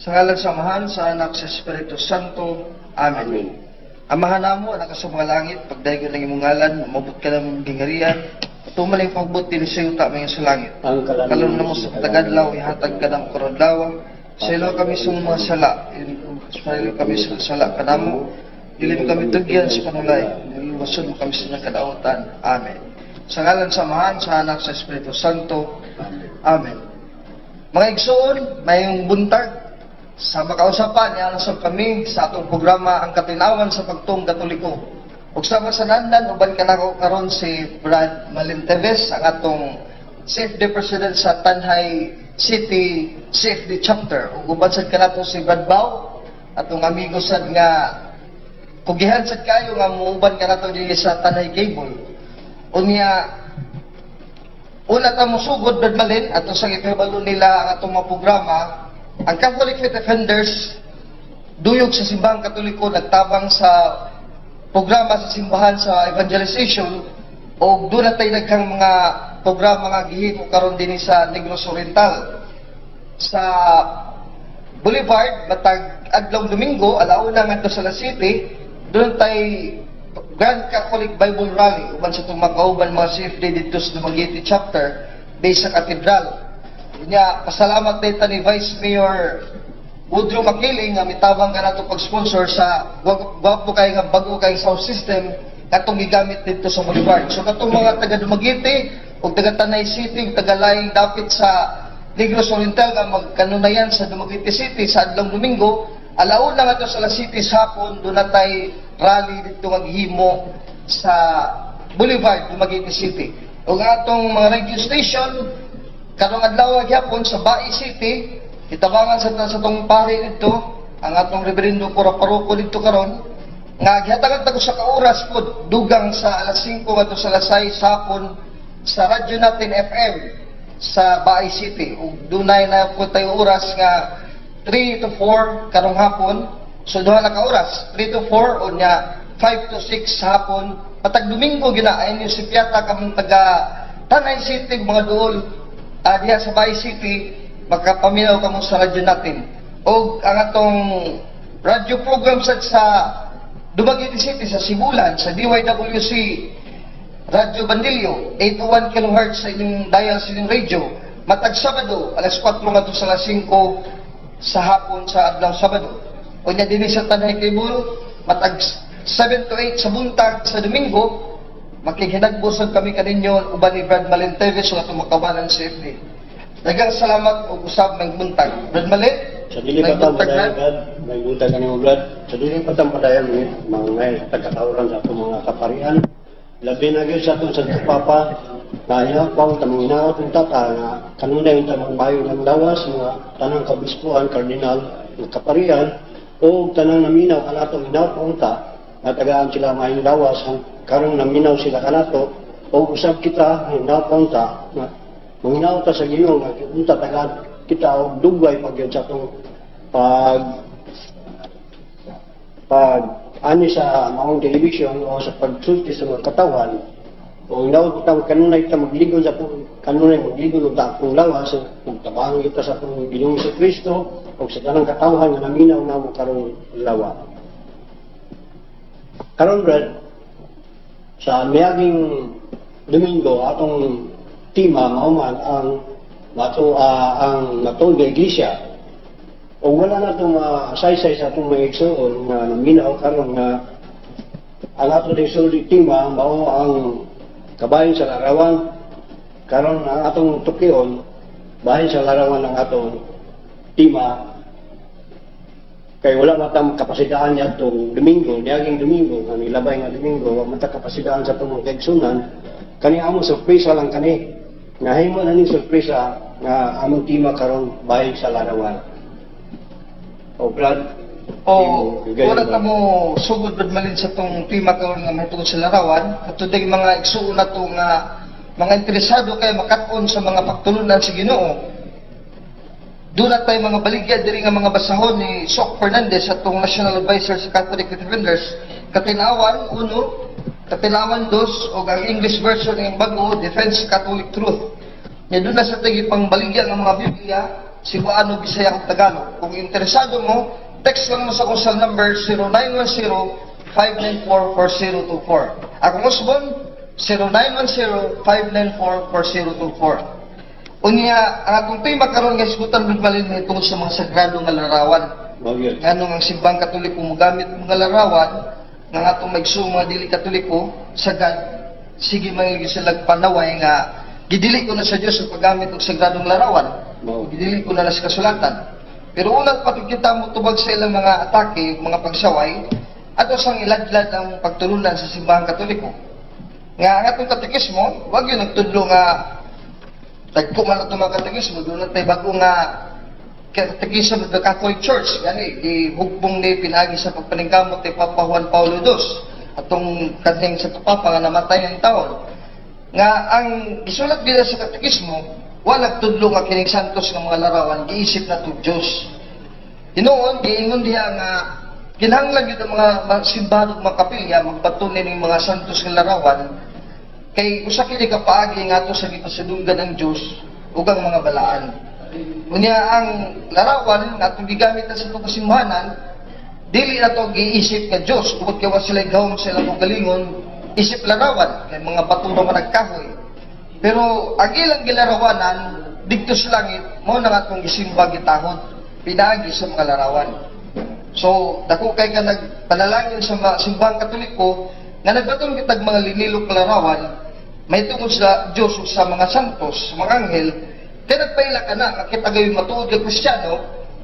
Sa ngalan sa Amahan, sa Anak, sa Espiritu Santo. Amen. Amen. Amahan namo, na sa mga langit, pagdaygon ang imong ngalan, umabot ka namong gingharian, tuman ang pagbuot dinhi sa yuta mayo sa langit. Ang Kalan namo sa matag adlaw, ihatag kanamo karong adlaw. Pasayloa kami sa mga sala, pasaylo kami sa sala kanamo. Dili mo kami tugyan sa panulay, luwason mo kami sa tanang kadautan. Amen. Sa ngalan sa Amahan, sa Anak, sa Espiritu Santo. Amen. Mga igsoon, maayong buntag. Sa makausapan, niana sab kami sa atong programa Ang Katinawan sa Pagtuong Katoliko. Ug sama sa nandan, uban kanako karon si Brad Malinteves, ang atong CFD President sa Tanjay City CFD Chapter. Ug uban sad kanato si Brad Bao, atong amigo sad nga kugihan sad kayo nga muuban kanato dinhi sa Tanjay Cable. Unya, una ta mosugod, Brad Malin, ato sa ipahibalo nila ang atong mga programa, ang Catholic Faith Defenders, duyog sa Simbahang Katoliko, nagtabang sa programa sa simbahan sa evangelization, o doon na tayo daghang mga programa nga gihimo karon dinhi sa Negros Oriental. Sa Boulevard, matag adlaw Domingo, alauna ngadto sa La City, doon tay Grand Catholic Bible Rally uban sa itong mga kauban mga CFD dito sa Dumaguete Chapter based sa Cathedral. Nya, pasalamat din ta ni Vice Mayor Woodrow Makiling nga mitabang kanato pag-sponsor sa gwapo kay nga bago kay sound system katong gigamit dito sa Boulevard. So katong mga taga Dumaguete ug taga Tanay City ug taga laing dapit sa Negros Oriental nga magkanunayan sa Dumaguete City sa adlong Domingo, alauna ngadto sa La City sa hapon, doon na tay rally dito nga gihimo sa Boulevard, Dumaguete City. Ug ang atong mga radio station karong adlaw gyapon sa Bai City, itabangan sa tong pari dito, ang atong reverendo kura paroko dito karon nga gihatagan ta sa ka oras pod dugang sa alas 5 ngadto sa alas 6 sa hapon sa radyo natin FM sa Bai City. Ug dunay na po tayo oras nga 3 to 4 karong hapon. So duha na ka oras, 3 to 4 unya 5 to 6 sa hapon. Matag Domingo gina ay inyo si Piata kamong taga Tanay City, mga duol diha sa Bai City, makapaminaw kamo sa radyo natin. Og ang atong radyo program sa Dumaguete City, sa Sibulan, sa DYWC Radyo Bandillo, 801 kHz sa inyong dial sa inyong radio. Matag Sabado, alas 4 ngadto sa alas 5 sa hapon sa adlaw Sabado. Unya dinhi sa Tanjay Cable, matag 7 to 8 sa buntag sa Domingo, makighinagbo kami kaninyo uban ni Brad Malinteves ug atong makabanan sa FD. Daghang salamat ug usab maayong buntag. Brad Malin, Sa dili pa maayong ta buntag, padayon, Brad. Brad, maayong buntag kanimo, Brad. Sa dili pa ta padayon mga tagatawran sa atong mga kaparian. Labi na gyud sa atong Santo Papa na hinaot pa ta mga hinaot ng tata nga kanunay unta magmayo ng lawas mga tanang kabispuan, kardinal, ng kaparian o tanang naminaw kanato, hinaot pa unta nga tagaan sila maayong lawas ang karong naminaw sila kanato o usab kita hinaot pa unta nga manghinaot ta sa Ginoo nga unta tagaan kita og dugay pag sa atong pag pag ani sa maong television o sa pagsulti sa mga katawan o hinaot ta kanunay ta magligon sa atong kanunay magligon og atong lawas ug tabangan kita sa atong Ginoong Kristo o sa tanang katawhan nga naminaw namo karong adlaw. Karon, Brad, sa miaging Domingo atong tema mao man ang mato ang matuod nga iglesia. O wala na itong saysay sa atong mga igsoon nga naminaw karon nga ang ato ding sulti tema mao ang kabahin sa larawan. Karon ang atong tukion, bahin sa larawan ang atong tema kay wala man ta kapasidaan niya itong Domingo, niaging Domingo, nga nilabay nga Domingo, wa man ta kapasidaan sa atong mga kaigsunan, kani among sorpresa lang kani. Nga himo na ning sorpresa nga among tema karon bahin sa larawan. O Brad, O, imo, wala ta mo sugod, Brad Malin, sa tong tema karon nga mahitungod sa larawan. Katong mga igsuon na to nga mga interesado kay makat-on sa mga pagtulunan sa Ginoo. Doon na tayo mga baligya diri nga mga basahon ni Sok Fernandez, atong National Advisor sa Catholic Defenders. Katinawan 1, Katinawan 2, o ang English version ng bago, Defense Catholic Truth. Nya doon na sa tagi pang baligya ng mga Biblia. Cebuano, Bisaya ug Tagalog. Kung interesado mo, text lang mo sa akong cell number 0910-594-4024. Akong usbon, 0910-594-4024. Unya, ang atong tema karon nga hisgutan, Brad Malin, may tungod sa mga sagrado nga larawan. Mao gyud. Nganong ang Simbang Katoliko mogamit mga larawan nga ang atong maigsoong mga dili Katoliko sagad sige man sila panaway nga gidili ko na sa Dios ang paggamit og sagradong larawan. Mao. Gidili ko na na sa kasulatan. Pero unang patug kita mo tubag sa ilang mga atake, mga pagsaway, ato sang iladlad ang pagtulunan sa Simbahang Katoliko. Nga ang atong katekismo, wag yun nagtudlo nga tagpo man ato mga katekismo, doon na tayo bago nga Catechism of the Catholic Church, gani gihugbong ni pinagi sa pagpaningkamot ni Papa Juan Paulo II, atong kanhing sa Papa nga namatay ng taon. Nga ang gisulat nila sa katekismo, wala tudlo nga kining santos nga mga larawan giisip na to Diyos. Hinuon, giingon diha nga kinahanglan gyud ang mga simbahan ug mga kapilya magbaton ning mga santos nga larawan kay usa kini ka paagi ngadto sa gipasidunggan ang Dios ug ang mga balaan. Unya ang larawan nga atong gigamit na sa atong kasimbahanan, dili na to giisip nga Dios tungod kay wa sila gahom sa ilang kaugalingon isip larawan kay mga bato ra man nagkahoy. Pero ang ilang gilarawanan didto sa langit mao na nga atong gisimba, gitahod pinaagi sa mga larawan. So, dako kay ka nagpanalangin sa mga Simbahang Katoliko nga nagbaton kitag mga linilok nga larawan may tungod sa Diyos ug sa mga santos, sa mga anghel, kay nagpaila ka na nga kita gayon matuod nga Kristiyano,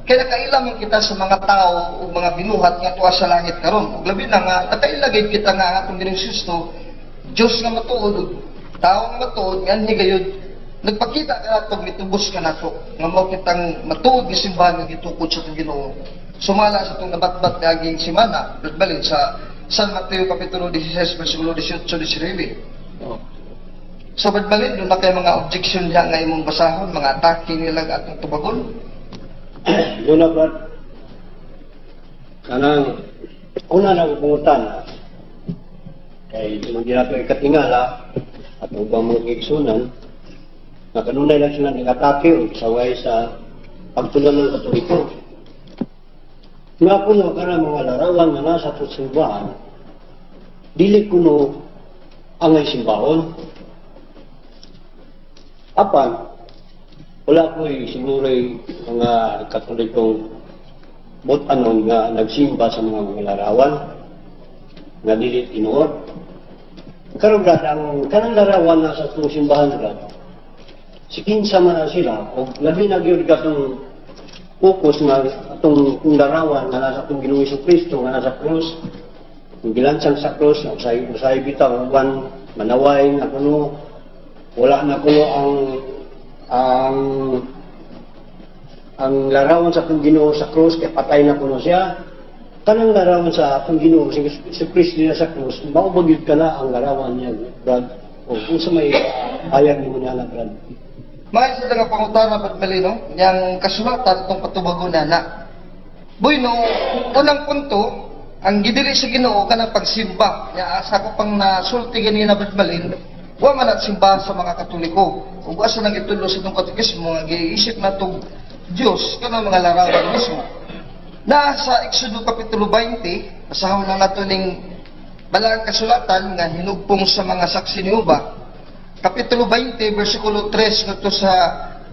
kay nakaila man kita sa mga tao ug mga binuhat nga tuwa sa langit karon. Ug labi na nga nakaila gayud kita nga ang atong Ginoong Kristo, Diyos nga matuod ug tao nga matuod, nga anhi gayud nagpakita ka nato, mitubos ka nato nga mao kitang matuod nga simbahan nga gitukod sa atong Ginoo. Sumala sa atong nabatbat niaging semana, Brad Balin, sa San Mateo Kapitulo 16 versikulo 18 19. Oh. So Brad Balin, doon na kay mga objection diha nga imong basahon, mga atake nila nga atong tubagon? Doon na, Brad. Kanang una na akong pangutana kay tungod nato ikatingala at ubang mga igsunan nga kanunay lang sila nag-atake o saway sa pagtulunan ng Katoliko. Nga kuno kana mga larawan nga nasa atong simbahan, dili kuno angay simbahon. Apan, wala ko'y siguro'y mga Katolikong but-anon nga nagsimba sa mga larawan nga dili tinuod. Karon, Brad, ang kanang larawan na sa atong simbahan, Brad, si kinsa man na sila, o labi na gyud katong focus nga atong larawan nga nasa atong Ginoong Kristo nga nasa krus, ang gilansang sa krus, usay usay bitaw uban manaway nga kuno wala na kuno ang larawan sa atong Ginoo sa krus kay patay na kuno siya. Kanang larawan sa atong Ginoo si Kristo niya sa krus, mao ba gyud kana ang larawan niya, Brad, o kung sa may ayag nimo niya na, Brad? Mga isa nga pangutana, Brad Malino, yang kasulatan itong patubagon na na. Bueno, unang punto, ang gidili sa Ginoo kanang pagsimba. Ya asa ko pang nasulti ganina, Brad Malin, wa man at simba sa mga Katoliko. Ug asa nang gitudlo sa itong katekismo nga giisip na tong Diyos kanang mga larawan mismo. Na sa Exodo Kapitulo 20, basahon lang nato ning balaang kasulatan nga hinugpong sa mga saksi ni Jehova. Kapitulo 20, versikulo 3 ngadto sa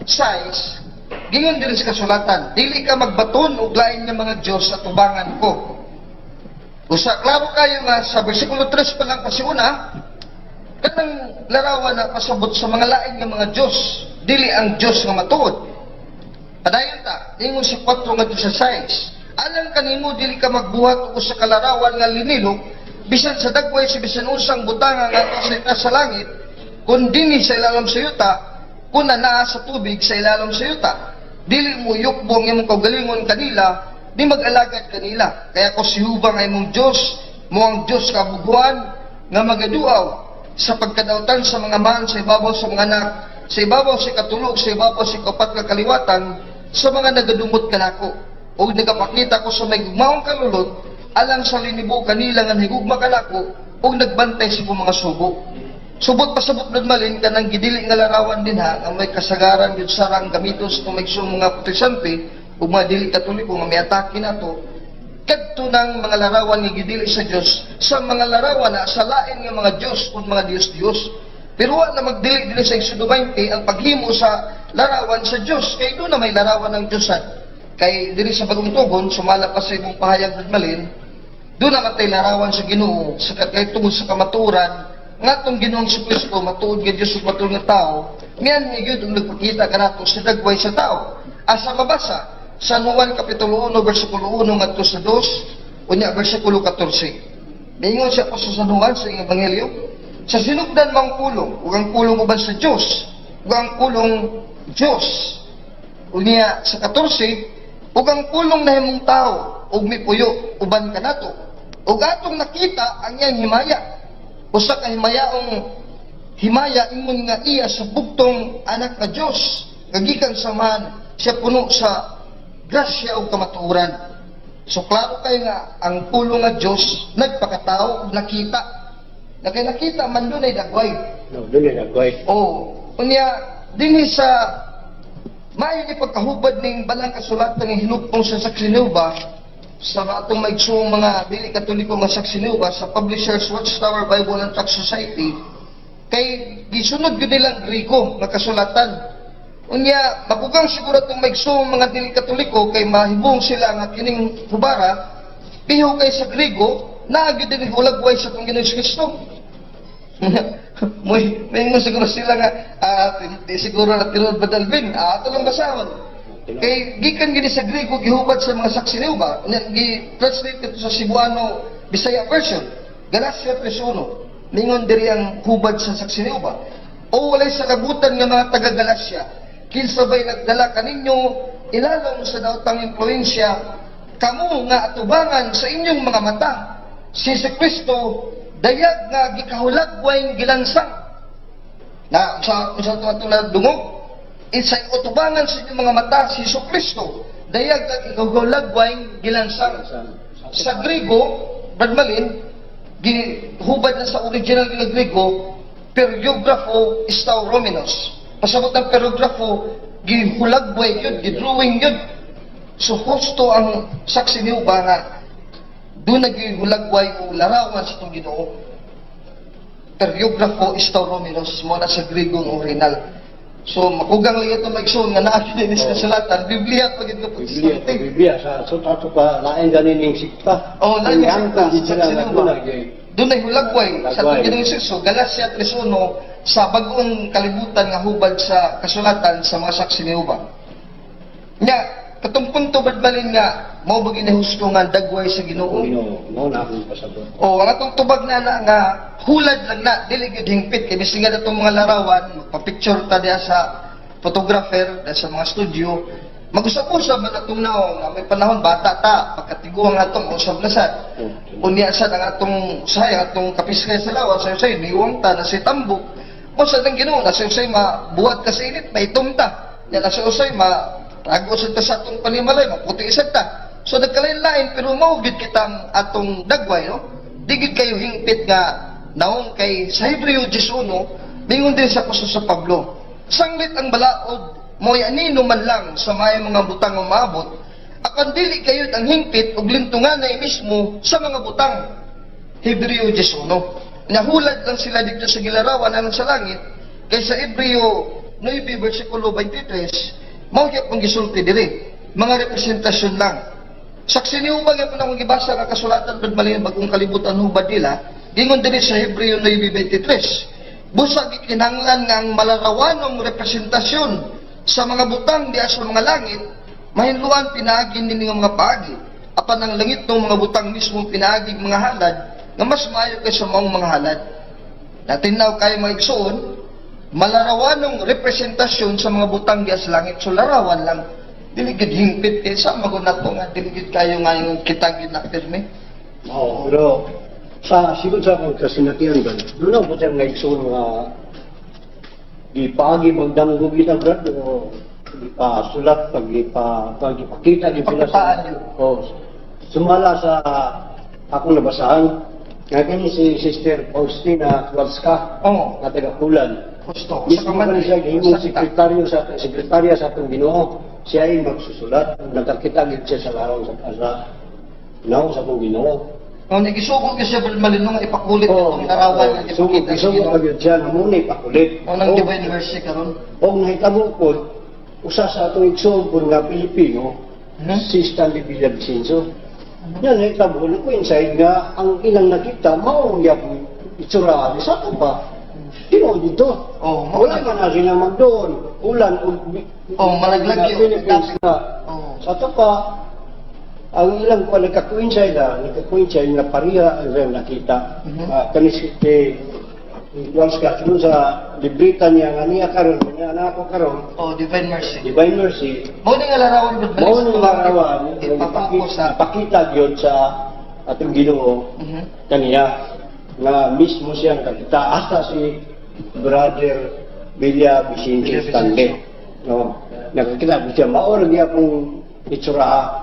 6, gingon diri sa kasulatan, "Dili ka magbaton og lain nga mga Dios sa tubangan ko." Usa klaro kayo nga sa versikulo 3 pa lang kasi una, kanang larawan na pasabot sa mga lain nga mga Dios, dili ang Dios nga matuod. Padayon ta, ingon sa 4 ngadto sa 6, "Alang kanimo dili ka magbuhat og usa ka larawan nga linilok bisan sa dagway sa bisan unsang butanga nga sa itaas sa langit, kun dinhi sa ilalom sa yuta, kun naa sa tubig sa ilalom sa yuta. Dili mo yukbo ang imong kaugalingon kanila, di mag-alagad kanila. Kay ako si Jehova nga imong Dios, mao ang Dios kabughuan nga magaduaw sa pagkadautan sa mga amahan sa ibabaw sa mga anak, sa ibabaw sa ikatulo, sa ibabaw sa ikapat nga kaliwatan, sa mga nagadumot kanako. Ug nagapakita ko sa mahigugmaong kalulot alang sa linibo kanila nga nahigugma kanako ug nagbantay sa akong mga sugo." Subot pasabot, Brad Malin, kanang gidili nga larawan din ha, nga may kasagaran gyud sarang gamiton sa tumigso mga Protestante ug mga dili Katoliko nga miatake nato kadto ng mga larawan nga gidili sa Dios, sa mga larawan na sa lain nga mga Dios ug mga Dios-Dios. Pero wa na magdili dili sa Exodo 20 ang paghimo sa larawan sa Dios, kay doon na may larawan ng Dios kay diri sa Bagong Tugon. Sumala pa sa imong pahayag, Brad Malin, doon na matay larawan sa Ginoo sa kay tungod sa kamatuoran nga atong Ginoong si Kristo matuod nga Dios ug matuod nga tao, miyan ni gyud ang nagpakita kanato sa dagway sa tao. Asa mabasa? San Juan kapitulo 1 bersikulo 1 ngadto sa 2, unya bersikulo 14. Miingon siya Apostol San Juan sa iyang ebanghelyo, "Sa sinugdan mang pulong, ug ang pulong uban sa Dios, ug ang pulong Dios." Unya sa 14, "Ug ang pulong nahimong tao ug mipuyo uban kanato. Ug atong nakita ang iyang himaya. Usa ka himayaong himaya ingon nga iya sa bugtong anak nga Dios, nga gikan sa Amahan, siya puno sa grasya ug kamatuoran." So klaro kay nga ang pulong nga Dios nagpakatao ug nakita. Na kay nakita man, dunay dagway. No, doon ay nagway. Oh, unya dinhi sa maayo ni pagkahubad ning balang kasulatan ng hinugpong sa Saksi ni Jehova sa atong maigsuong mga dili Katoliko nga Saksi ni Jehova sa Publishers Watchtower Bible and Tract Society, kay gisunod gyud nilang Griko nga kasulatan. Unya mapugang siguro atong maigsuong mga dili Katoliko kay mahibong sila nga kining hubara piho kay sa Grigo naa gyud dinhi hulagway sa atong Ginoong Kristo. Moy, may mo siguro sila nga di siguro na tinuod ba, Dalvin? Ato lang basahon. Kay gikan gini sa Grigo gihubad sa mga Saksi ni Jehova, gi-translate ito sa Cebuano Bisaya version. Galacia 3:1. Ningon diri ang hubad sa Saksi ni Jehova. "O walay salabutan nga mga taga Galacia, kinsa bay nagdala kaninyo ilalom sa daotang impluensya, kamo nga atubangan sa inyong mga mata si Kristo dayag nga gikahulagway gilansang?" Na sa ato na dungog sa utubangan sa inyong mga mata si Hesus Kristo dayag nga gikahulagway gilansang. Sa Grigo, Brad Malin, gihubad na sa original nga Grigo, periographo stauromenos. Pasabot ng periographo, gihulagway yun, gidrawing yun. So husto ang Saksi ni Jehova nga doon nagihulagway o larawan sa itong Ginoo. Periographo stauromenos mo na sa Grigong original. So makugang lang ito maigsoon nga naa gyud ni sa kasulatan, Biblia pa gid nga Biblia, Protestante. Biblia sa so ato pa lain ganin ning sikta. Oh, lain ning sikta, Di sila sa naguna. Doon ay hulagway sa Hulagway. atong Ginoong Hesus. So Galacia 3:1 sa Bagong Kalibutan nga hubad sa kasulatan sa mga Saksi ni Jehova. Nya, katong punto, Brad Malin, nga mao ba ginahusto nga dagway sa Ginoo? Ginoo, mao na akong pasabot. O ang atong tubag na nga hulad lang na, dili gyud hingpit kay bisin nga atong mga larawan, magpa-picture ta diha sa photographer, diha sa mga studio, mag-usab-usab man atong naong nga may panahon bata ta, pagkatiguang atong usab na sad. Unya sad ang atong usahay, ang atong kapiskay sa lawas, sayo say niwang ta na si tambok. O sa nang Ginoo, nasa usay mabuhat ka sa init, maitom ta. Nya nasa usay ma rago sad ta sa atong panimalay, maputi sad ta. So nagkalain-lain pero mao gyud kitang atong dagway, no? Di gyud kayo hingpit nga naong kay sa Hebreo 10:1, mingon din sa Apostol sa Pablo, "Sanglit ang balaod mo'y anino man lang sa may mga butang umaabot, apan dili kayo ang hingpit ug lintunganay mismo sa mga butang." Hebreo 10:1. Nahulad lang sila dito sa gilarawan ang sa langit kay sa Hebreo 9 versikulo 23 mao gyud gisulti diri. Mga representasyon lang. Saksi ni Ubag gyapon akong gibasa nga kasulatan, Brad Malin, Bagong Kalibutan hubad nila, gingon diri sa Hebreo 9:23, "Busa gikinahanglan nga ang malarawanong representasyon sa mga butang diha sa mga langit mahinluan pinaagi nini nga mga paagi. Apan ang langit ng mga butang mismo pinaagi mga halad nga mas maayo kaysa maong mga halad." Natinaw kayo, mga igsoon, malarawanong representasyon sa mga butang diha sa langit. So larawan lang. Dili gid hingpit kay sa magud nato nga dili gid kayo nga yung kita gid na pirmi. Oo, pero sa sigod sa akong kasinatian ba, doon ang puti nga igsoon nga gipaagi magdamgo kita, brad, o gipasulat pag gipa pag gipakita di pila Pagkitaan sa yun. Oh, sumala sa akong nabasahan. Nga kini si Sister Faustina Kowalska nga taga Poland. Gusto. Usa Mismo ka man man siya gihimong sakta. Sekretaryo sa sekretarya sa atong Ginoo. Siya ay magsusulat. Nakakita gid siya sa larawan sa naong sa atong Ginoo. Oh, nagisugo gyud siya, Brad Malin, nga ipakulit itong larawan nga Sugo, ipakita sa gisugo Ginoo. pa gyud siya nga muna ipakulit. O nang Divine Mercy karon. Og nahitabo pod usa sa atong igsoon pod nga Pilipino, si Stanley Villavicencio. Yan nahitabo na coincide nga ang ilang nakita mao gyapon itsura ni sa ato pa. Tinuod dito. Oh, mao Wala man na sila magdoon. Ulan ug Oh, malaglag nga yun. Philippines na. Sa ato pa ang ilang pa nagka-coincide ah, nagka-coincide na pareha ang ilang nakita. Ah, kani si Kowalska doon sa librita niya nga niya karon, niya na ako karon, Oh, Divine Mercy. Divine Mercy. Mao ni nga larawan, Brad Malin. Mao ni larawan nga Ipapokus sa ipakita gyud sa atong Ginoo kaniya nga mismo siyang kakita hasta si Brother Villa Vicente Villa Stanley. No, nakakita siya mao ra gyapon itsura.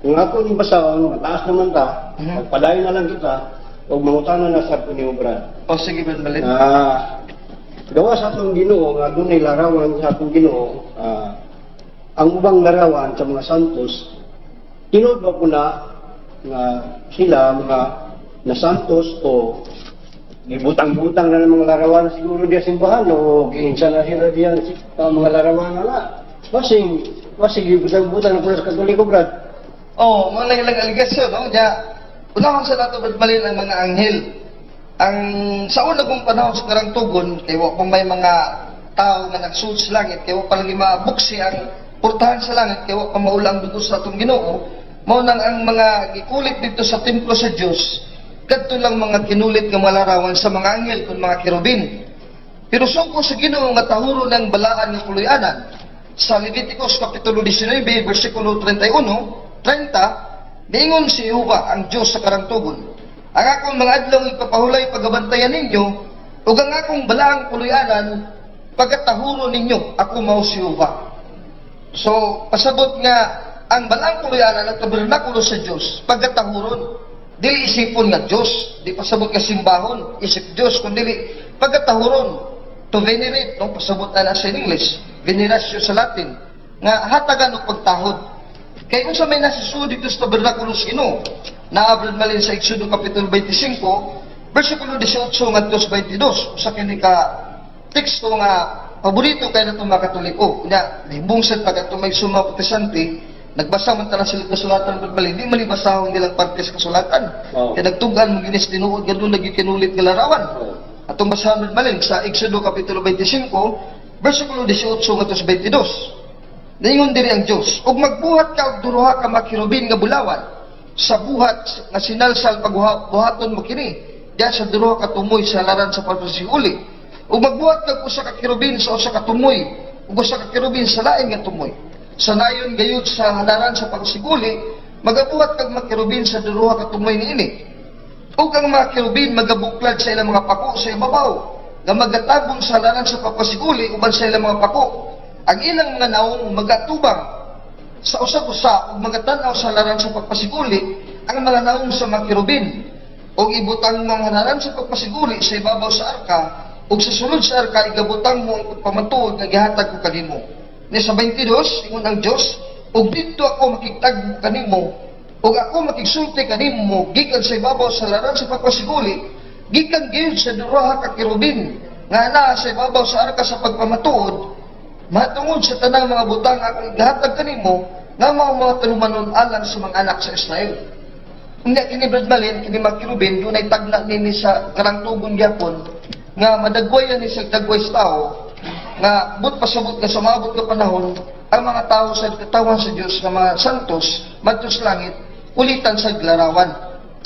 Kung ako ning basahon, mataas naman ta, magpadayon na lang kita ug mangutana na sa ni Brad. Oh, sige, Brad Malin. Na gawa sa atong Ginoo nga dunay larawan sa atong Ginoo, ang ubang larawan sa mga santos, tinuod ba po na nga sila mga na santos o gibutang-butang na ng mga larawan siguro diya simbahan o giinsa na sila diya sa mga larawan na na. Basing, basing gibutang-butang na po sa Katoliko, Brad. Oh, mga lang aligasyon, no? Nya, unahon sa nato, Brad Malin, ang mga anghel. Ang sa una kong panahon sa karangtugon, kay wa pa may mga tao nga nagsulod sa langit, kay wa pa lagi mabuksi ang portahan sa langit, kay wa pa maula ang dugo sa atong Ginoo, mao nang ang mga gikulit dito sa templo sa Dios, kadto lang mga kinulit nga mga larawan sa mga anghel kun mga kerubin. Pero suko sa Ginoo nga tahuro ng balaan nga puloy-anan. Sa Leviticus kapitulo 19 bersikulo 31, 30, niingon si Jehova ang Dios sa karangtugon: "Ang akong mga adlaw ipapahulay pagabantayan ninyo ug ang akong balaang puloy-anan pagkatahuro ninyo, ako mao si Jehova." So, pasabot nga ang balaang puloy-anan at tabernakulo sa Dios pagkatahuron. Dili isipon nga Dios, di pasabot nga simbahon, isip Dios, kun dili pagkatahuron, to venerate, no, pasabot na na sa English, veneratio sa Latin, nga hatagan og pagtahod. Kay unsa may nasisuod dito sa tabernakulo sa Ginoo? Naa, Brad Malin, sa Exodo kapitulo 25, versikulo 18 ngadto sa 22, usa kini ka teksto nga paborito kay nato mga Katoliko. Nya, nahibungsan pag ato may suma Protestante, nagbasa man tanan sila kasulatan, Brad Malin, di man ibasahon nilang parte sa kasulatan. Kaya nagtugan mo ginis tinuod nga doon lagi kinulit nga larawan. Atong basahan, Brad Malin, sa Exodo kapitulo 25, versikulo 18 ngadto sa 22. Ningon diri ang Dios, "Ug magbuhat ka og duha ka mga kerubin nga bulawan sa buhat nga sinalsal pagbuhaton mo kini diya sa duha ka tumoy sa halaran sa pagpasiguli. Ug magbuhat kag usa ka kerubin sa usa ka tumoy ug usa ka kerubin sa lain nga tumoy. Sa nayon gayud sa halaran sa pagsiguli, magabuhat kag mga kerubin sa duha ka tumoy niini. Ug ang mga kerubin magabuklad sa ilang mga pako sa ibabaw, nga magatabong sa halaran sa pagpasiguli uban sa ilang mga pako. Ang ilang mga naong magatubang sa usag-usa ug magatan-aw sa halaran sa pagpasiguli, ang mga naong sa mga kerubin. Ug ibutang mo ang halaran sa pagpasiguli sa ibabaw sa arka, ug sa sulod sa arka igabutang mo ang pagpamatuod nga gihatag ko kanimo." Ni sa 22, ingon ang Dios, "Ug didto ako makigtagbo kanimo ug ako makigsulti kanimo gikan sa ibabaw sa halaran sa pagpasiguli, gikan gayud sa duha ka kerubin nga naa sa ibabaw sa arka sa pagpamatuod, matungod sa tanang mga butang akong gihatag kanimo nga mao mga tanumanon alang sa mga anak sa Israel." Unya kini, Brad Malin, kini mga kerubin dunay tagna nini sa karangtugon gyapon nga madagwayan ni sa dagway sa tao nga but pasabot nga sa maabot nga panahon ang mga tao sa katawan sa Dios nga mga santos madto sa langit ulitan sa larawan.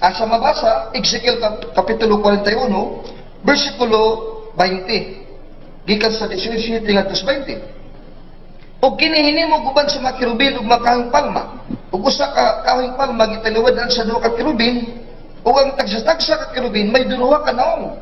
Asa mabasa? Ezekiel kapitulo 41 bersikulo 20 gikan sa 17 ngadto sa 20. "Ug kini hinimo guban sa mga kerubin ug mga kahoyng palma. Ug usa ka kahoyng palma gitaliwadan sa duha ka kerubin, ug ang tagsa-tagsa ka kerubin may duha ka naong.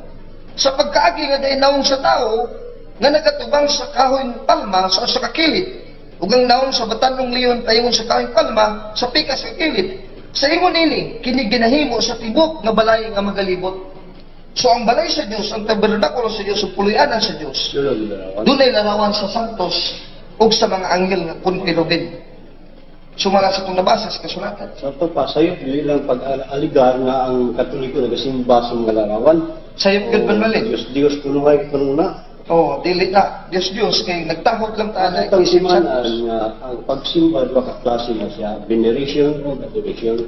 Sa pagkaagi nga dai naong sa tao nga nagatubang sa kahoyng palma sa usa ka kilid, ug ang naong sa batanong leon paingon sa kahoyng palma sa pikas ka kilid." Sa ingon ini, kini ginahimo sa tibok nga balay nga magalibot. So ang balay sa Dios, ang tabernakulo sa Dios, ang puloy-anan sa Dios, Yun ang larawan. dunay larawan sa santos ug sa mga anghel nga kun kerubin. Sumala sa itong nabasa sa kasulatan. Sa ito pa, sayo, dili lang pag-aligar nga ang Katoliko nagasimba sa mga larawan. Sayop gyud man mali. Diyos, Diyos kuno ay kuno na. Oh, dili na. Diyos Diyos kay nagtahod lang ta na Ang simanan nga ang pagsimba duha ka klase na siya, veneration o adoration.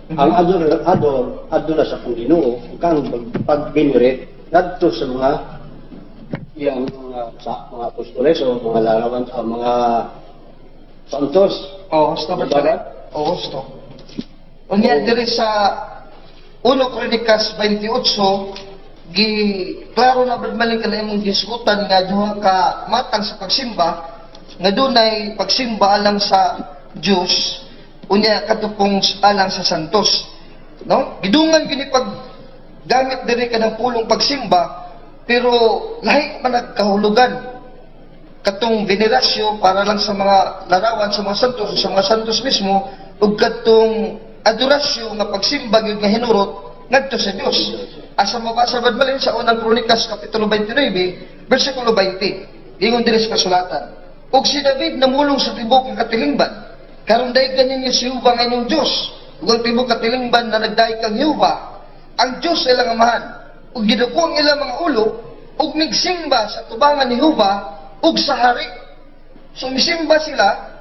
Ang ador ador adora sa kang Ginoo, kang pag-venerate ngadto sa mga iyang mga sa mga apostoles o mga larawan o mga santos. Oh, husto ba Diba? siya? Oh, husto. Unya diri sa 1 Kronikas 28, gi klaro na brad maling kana imong gisgutan nga duha ka matang sa pagsimba nga dunay pagsimba alang sa Dios, unya katupong alang sa santos, no? Gidungan kini pag gamit diri kanang pulong pagsimba, pero lahi man nagkahulugan. Katong venerasyo para lang sa mga larawan sa mga santos o sa mga santos mismo, ug katong adorasyo nga pagsimba gyud nga hinurot ngadto sa Dios. Asa mabasa, Brad Malin, sa Unang Kronikas kapitulo 29 bersikulo 20? Ingon diri sa kasulatan, "Ug si David namulong sa tibok nga katilingban, karon daygan ninyo si Jehova nga inyong Dios, ug ang tibok katilingban na nagdayeg kang Jehova, ang Dios sa ilang amahan, ug giduko ang ilang mga ulo ug nigsimba sa tubangan ni Jehova ug sa hari." So misimba sila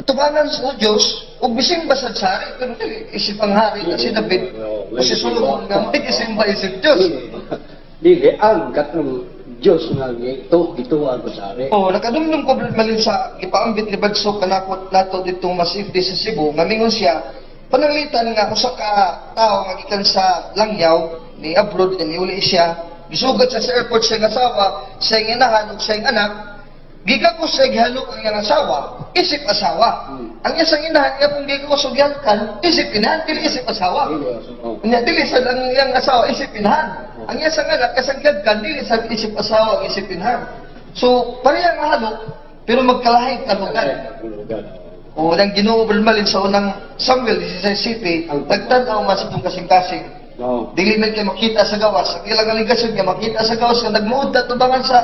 tubangan sa Dios ug misimba sa hari, pero dili isip ang hari na si David o si Solomon nga may gisimba isip Dios. Dili ang katong Dios nga gito gituan ko sa ari. Oh, nakadumdum ko, Brad Malin, sa gipaambit ni Badso kanakot nato ditong Masifte sa Cebu, nga mingon siya, pananglitan nga usa ka tawo nga gikan sa Langyaw, ni abroad ni uli siya, gisugat siya sa airport sa iyang asawa, sa iyang inahan ug sa iyang anak, gigakos sa gihalok ang iyang asawa, isip asawa. Ang isang inahan nga kung gigakos og gihalukan, isip inahan, dili isip asawa. Oh. Unya dili sad ang iyang asawa isip inahan. Ang iyang anak kasang gihalukan, dili sad isip asawa ang isip inahan. So pareha nga halok pero magkalahi kalugan. O nang Ginoo, Brad Malin, sa Unang Samuel 16:7, nagtan-aw man sa itong kasing-kasing. No. Dili man kay makita sa gawas. Ang ilang aligasyon kay makita sa gawas nga nagmuod na tubangan sa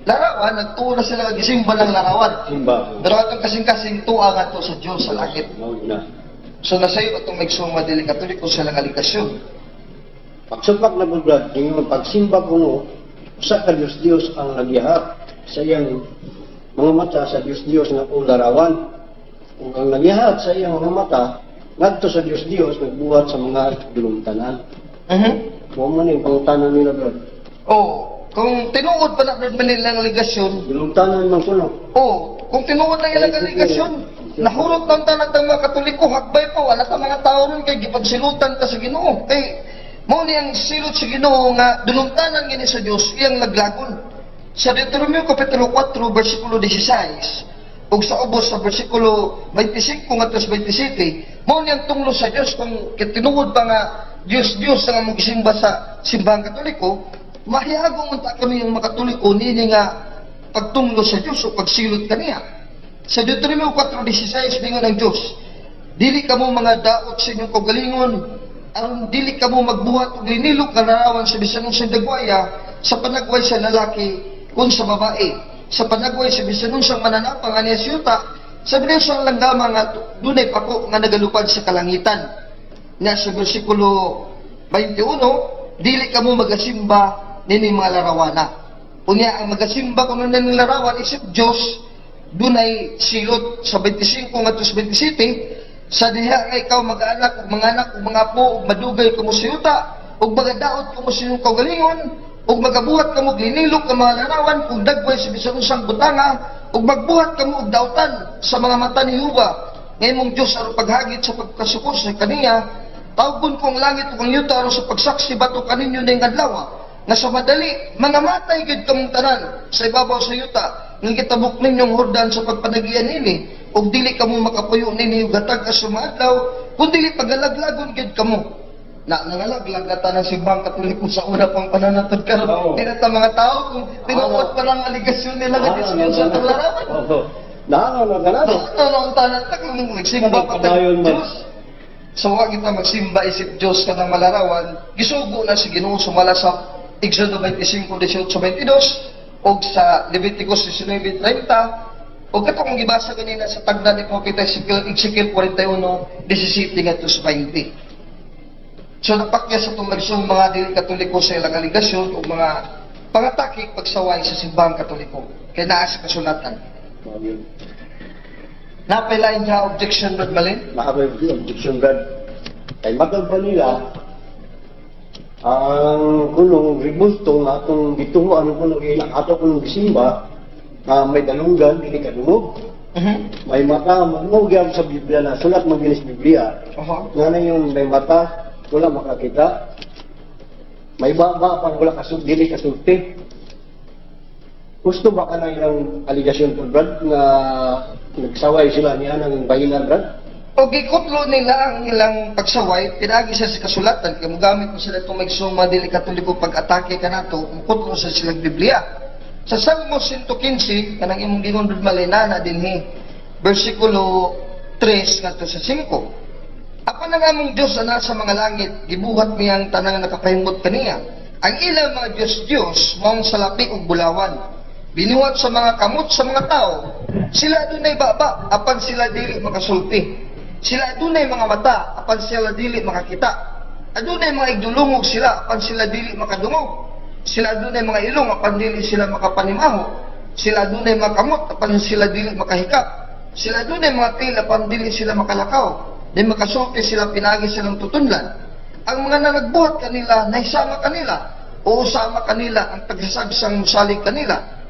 larawan, nagtuo na sila gisimba ng larawan. Simba. Pero atong kasing-kasing tuwa nga to sa Dios sa langit. Mao na. So nasayo atong magsuma dili Katoliko sa ilang aligasyon. Pagsupak na Brad, yung pagsimba kuno usa ka Dios Dios ang nagyahak sa iyang mga mata sa Dios Dios nga o larawan. Ug ang nagyahak sa iyang mga mata ngadto sa Dios Dios nagbuhat sa mga dulumtanan. Mao man yung pangutana nila, Brad. Oh, kung tinuod pa na, Brad Manila, ang aligasyon, Dulumtanan man kuno. oh, kung tinuod na ilang aligasyon, nahurot ng tanan ng mga Katoliko, hakbay pa, wala ta mga tao ron kay gipagsilutan ta sa Ginoo. Kay mao ni ang silot sa Ginoo nga dulumtanan gini sa Dios iyang laglagon. Sa Deuteronomio kapitulo 4 bersikulo 16 ug sa ubos sa bersikulo 25 ngadto sa 27, mao ni ang tunglo sa Dios kung tinuod pa nga Dios Dios ang among gisimba sa simbahang Katoliko, mahiagong unta kami ang mga Katoliko niini nga pagtunglo sa Dios o pagsilot kaniya. Sa Deuteronomio 4:16, ningon ang Dios, "Dili kamo mga daot sa inyong kaugalingon, aron dili kamo magbuhat og linilok nga larawan sa bisan unsang dagwaya, sa panagway sa lalaki kun sa babae, sa panagway sa bisan unsang mananapang nga niya sa yuta, sa bisan unsang langgama nga dunay pako nga nagalupad sa kalangitan." Nga sa bersikulo 21, "Dili kamo magasimba nining mga larawana." Unya ang magasimba kuno nining larawan isip Dios, dunay silot sa 25 ngadto sa 27, "Sa diha nga ikaw mag-anak ug mga anak ug mga apo ug madugay kamo sa yuta ug magadaot kamo sa inyong kaugalingon ug magabuhat kamo og linilok nga mga larawan ug dagway sa bisan unsang butanga ug magbuhat kamo og dautan sa mga mata ni Jehova nga imong Dios aron paghagit sa pagkasuko sa kaniya, tawgon ko ang langit ug ang yuta aron sa pagsaksi batok kaninyo ning adlaw nga sa madali mangamatay gid kamong tanan sa ibabaw sa yuta nga gitabok ninyong Hordan sa pagpanagian nini, ug dili kamo makapuyo nini ug hatag sa mga adlaw kun dili pagalaglagon gid kamo." Na nangalaglag na tanang simbang Katoliko sa una pang pananatod karon. Di na ta mga tao kung tinuod pa lang aligasyon nila nga Diyos Diyos sa itong larawan. Oo. Naano na ganado. Ano ang tanan ta kung nagsimba pa ta Padayon man. Diyos. So wa kita magsimba isip Dios kanang malarawan, gisugo na si Ginoo sumala sa Exodo 25:18-22 og sa Leviticus 19:30 og katong gibasa ganina sa tagda ni Propeta Ezekiel, Ezekiel 41:17 ngadto sa 20. So napakyas sa itong magsong mga dili Katoliko sa ilang alegasyon o mga pangatake pagsaway sa simbahang Katoliko kay naa sa kasulatan. Mao yun. Naa pay lain nga objection, Brad Malin? Naa koy objection, Brad. Kay matod pa nila, ang kunong rebulto nga atong gituhuan kunong ato kunong gisimba nga may dalunggan, dili kadungog. May mata, mao gyud sa Biblia na sulat man gyud sa Biblia. Nga na yung may mata, wala makakita. May baba pang wala kasul, dili kasulti. Gusto ba ka na ilang aligasyon po, Brad, nga nagsaway sila niya ng bahinan, Brad? O gikutlo nila ang ilang pagsaway, pinaagi sa kasulatan, kay mogamit mo sila itong magsuma dili Katoliko pag-atake kanato, mukutlo sa silang Biblia. Sa Salmo 115, kanang imong gingon, Brad Malin, na dinhi, versikulo 3 ngadto sa 5. "Apan ang among Diyos ana sa mga langit, gibuhat niya ang tanang nakapahimot kaniya. Ang ilang mga Diyos-Diyos, maong salapi ug bulawan. Binuhat sa mga kamot sa mga tao. Sila adunay baba, apan sila dili makasulti. Sila adunay mga mata, apan sila dili makakita. Adunay mga igdulungog sila, apan sila dili makadungog. Sila adunay mga ilong, apan dili sila makapanimaho. Sila adunay mga kamot, apan sila dili makahikap. Sila adunay mga tiil, apan dili sila makalakaw. Di makasulti sila pinaagi silang tutunlan. Ang mga nanagbuhat kanila, nahisama kanila, o usama kanila ang tagsasagsang musalig kanila."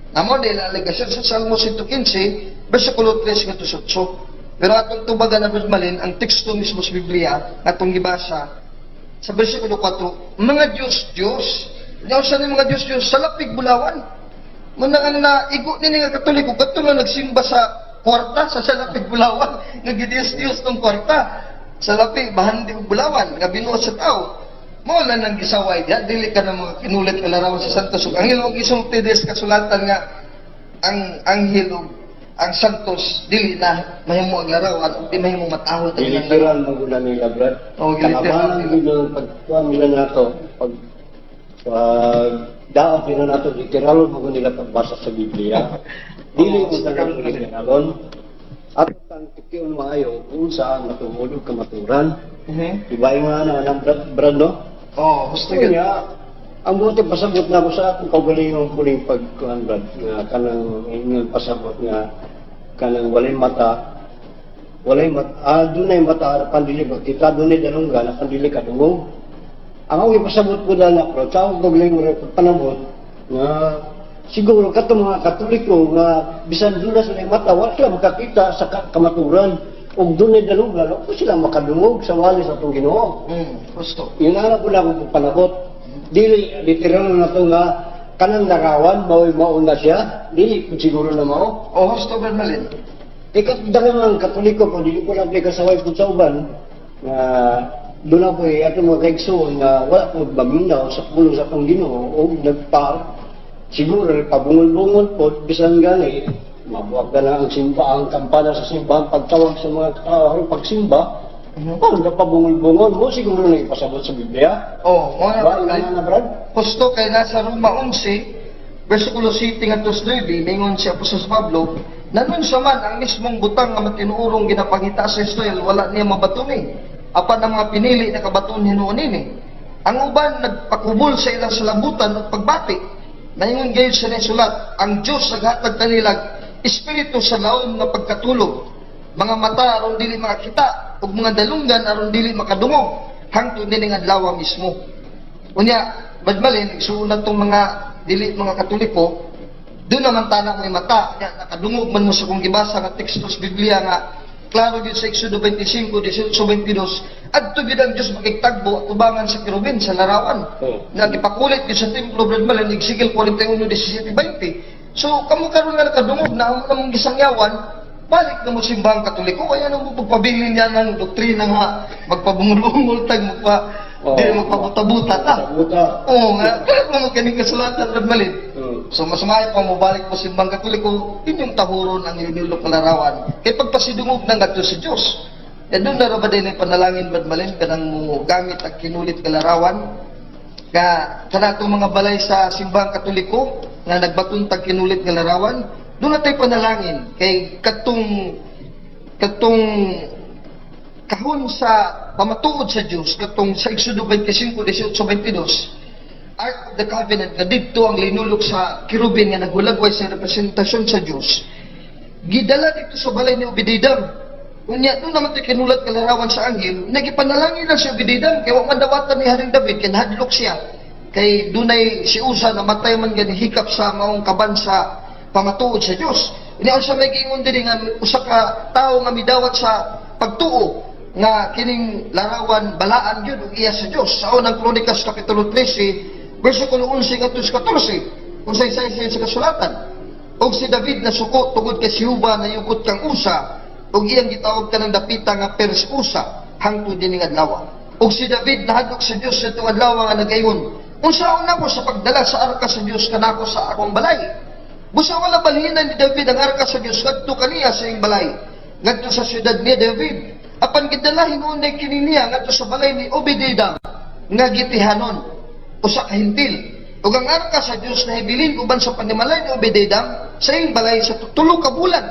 Namo nila alegasyon sa Salmo 115, versikulo 3 ngadto sa 8. Pero atong tubagan na, Brad Malin, ang teksto mismo sa Biblia, atong gibasa, sa versikulo 4, mga Diyos, Diyos, Yaw sa ni mga Diyos, Diyos, salapig bulawan. Muna ang naigo ni nga Katoliko, kadto nga nagsimba sa kwarta, sa salapig bulawan, nga Diyos Diyos tong kwarta, salapi, bahandi og bulawan, nga binuhat sa tao. Mao lang nang gisaway diya, dili ka na mga kinulit nga larawan sa santos ug anghel. Wag isulti des kasulatan nga ang anghel ug ang santos dili na mahimo ang larawan ug di mahimo matahod ang ilang larawan. Literal maguna nila, Brad. Oo, giliteral Kalabanan nila. Gud ng pagkuhan nila nato, pag daot nila nato, literal mo nila pagbasa sa Biblia. Dili Oo, ko sa tagang literalon. At ang tikion maayo kung saan matungod kamaturan. Iba yung nga na ng Brad, Brad, no? Oh, gusto Gusto gyud. niya, ang buti pasabot na ako sa akong kaugalingong kuling pagkuhan, Brad, nga kanang ingon pasabot nga kanang walay mata, walay mata, dunay mata, pandili kita, dunay dalunggan, pandili kadungog. Ang akong ipasabot ko na bro, sa akong kaugalingong rin panabot, nga siguro katong mga Katoliko nga bisan doon na sila mata, wala sila makakita sa kamaturan ug dunay dalunggan, wala sila makadungog sa wali sa atong Ginoo. Gusto. Yun na ko lang akong panabot. Dili, literal na to nga, kanang larawan, mao'y mauna siya, dili kung siguro na mao. Oh, husto, Brad Malin. Ikat dagang ang Katoliko po, dili ko lang kasaway po sa uban, nga doon ako eh, atong mga kaigsoon nga wala po maminaw sa pulong sa atong Ginoo o nagpa, siguro pabungol-bungol po, bisan gani, mabuwag na lang ang simba, ang kampana sa simbahan, pagtawag sa mga tao, pagsimba, oh, napabungol-bungol mo, siguro na ipasabot sa Biblia. Oh, mo na, Ba, Brad Malin. ina na, Brad? Husto kay nasa Roma 11, versikulo 7 ngadto sa 9, mingon si Apostol Pablo, "Nanunsya man ang mismong butang nga matinuorong ginapangita sa Israel, wala niya mabatuni. Apan ang mga pinili nakabaton hinuon nini. Ang uban nagpakubol sa ilang salabutan ug pagbati. Naingon gayud sa sulat, ang Dios naghatag kanila espiritu sa laom nga pagkatulog, mga mata aron dili makakita ug mga dalunggan aron dili makadungog hangtod nining adlaw mismo." Unya, Brad Malin, isulat tong mga dili mga Katoliko, doon naman tanak may mata, nya, nakadungog man mo sa kung gibasa nga teksto sa Biblia nga klaro gyud sa Exodo 25, 18, 22, adto gyud ang Dios makigtagbo at tubangan sa kerubin sa larawan. Na gipakulit gyud sa templo, Brad Malin, Ezekiel 41, 17, 20. So, kamo karon nga nakadungog na ang namong gisangyawan, balik na mo simbahang Katoliko, kaya nang mo pagpabilin niya ng doktrina nga magpabungol-bungol tag magpa dili magpabuta-buta ta. Buta. Oo nga, kaya mo kaning kasulatan, Brad Malin. So mas maayo pa mo balik mo simbang Katoliko, inyong tahuron ang inilok na larawan. Kay pagpasidungog ng ngadto sa Dios. E doon na ba din ang panalangin, Brad Malin, kanang mo gamit ang kinulit nga larawan nga kanatong mga balay sa Simbahang Katoliko nga nagbaton tag kinulit nga larawan, doon na tayo panalangin kay katong katong kahon sa pamatuod sa Dios, katong sa Exodo 25:18-22, Ark of the Covenant, nga didto ang linulok sa kerubin nga naghulagway sa representasyon sa Dios, gidala dito sa balay ni Obededam. Unya doon naman ito kinulat nga larawan sa anghel, nagipanalangin lang si Obededam kay wa man dawatan ni Haring David kay nahadlok siya kay dunay si Usa namatay man gani hikap sa maong kaban sa pamatuod sa Dios. Unya unsa may giingon diri nga usa ka tawo nga midawat sa pagtuo nga kining larawan balaan gyud ug iya sa Dios? Sa Unang Kronikas kapitulo 13 bersikulo 11 ngadto sa 14, unsay saysay sa kasulatan? "Og si David nasuko tungod kay si Huba nayugot kang Usa ug iyang gitawag kanang dapita nga Perez Usa hangtod dinhi adlaw. Ug si David nahadlok sa Dios sa atong adlaw nga nagaingon, 'Unsaon nako sa pagdala sa arka sa Dios kanako sa akong balay?' Busa wala balhinan ni David ang arka sa Dios ngadto kaniya sa iyang balay ngadto sa siyudad ni David. Apan gidala hinuon kini niya ngadto sa balay ni Obededam nga Gitihanon, usa ka Hentil. Ug ang arka sa Dios nahibilin uban sa panimalay ni Obededam sa iyang balay sa 3 ka bulan.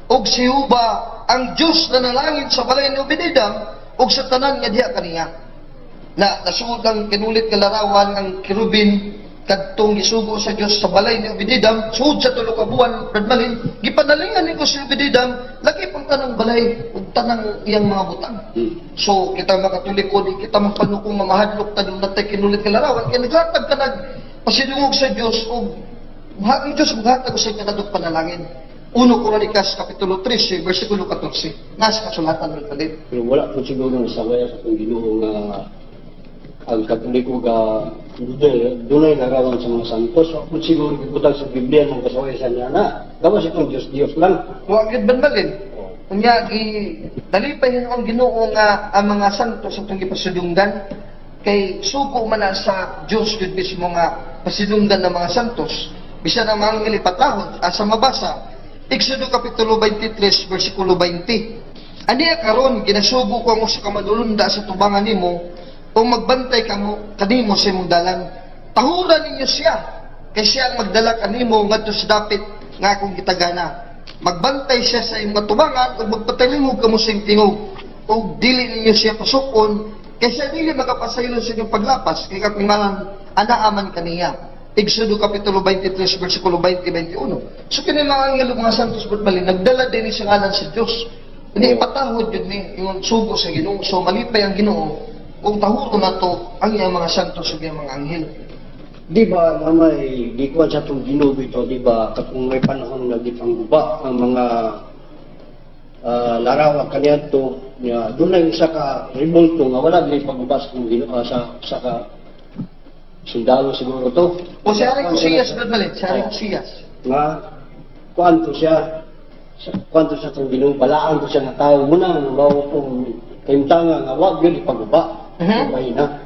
Ug si Huba ang Dios nanalangin sa balay ni Obededam ug sa tanan nga diha kaniya." Na nasuod ang kinulit nga larawan ang kerubin kadtong gisugo sa Dios sa balay ni Obededam sud sa 3 ka buwan, Brad Malin, gipanalingan ni ko si Obededam lagi pang tanang balay ug tanang iyang mga butang. So kita mga Katoliko, di kita magpanukong mamahadlok ta dun natay kinulit nga larawan kay naghatag ka nag pasidungog sa Dios ug ang Dios maghatag sa inyo kadtong panalangin. 1 Kronikas kapitulo 13 bersikulo 14. Nasa kasulatan ng palit. Pero wala po siguro nasawaya sa atong Ginoo nga ang Katoliko ga dunay larawan sa mga santos. Wa po siguro gibutang sa Biblia ng kasaway sa niya na. Gawas itong Diyos Diyos lang. Wa gyud banbalin. Unya gi dalipay ang Ginoo nga ang mga santo sa atong gipasidunggan kay suko man na sa Dios gyud mismo nga pasidunggan ng mga santos. Bisan ang mga anghel ipatahod asa mabasa. Exodo kapitulo 23 bersikulo 20. "Aniya karon ginasugo ko ang usa ka manulunda sa tubangan nimo ug magbantay kamo kanimo sa imong dalan. Tahuran ninyo siya kay siya ang magdala kanimo ngadto sa dapit nga akong gitagana. Magbantay siya sa imong tubangan ug magpatalingog kamo sa iyong tingog ug dili ninyo siya pasukon kay siya dili makapasaylo sa inyong paglapas kay kakungalan anaa man kaniya." Exodo kapitulo 23 versikulo 20-21. So kini mga anghel ug mga santos, Brad Malin, nagdala din sa ngalan sa Dios. Hindi ipatahod yun ni yung sugo sa Ginoo. So malipay ang Ginoo kung tahuro nato ang iyang mga santos ug iyang mga anghel. Di ba na may gikuan sa itong Ginoo ito, di ba, katong may panahon nga gipangguba ang mga larawan kaniadto niya, dunay usa ka rebulto nga wala gid pagguba sa itong Ginoo sa usa ka sundalo siguro to. O si Haring Osias, Brad Malin, si Haring Osias. Nga kuan to siya kuan to sa itong Ginoo, balaan to siya nga tao muna mao tong kahimtanga nga wa gyud ipaguba. Mahina.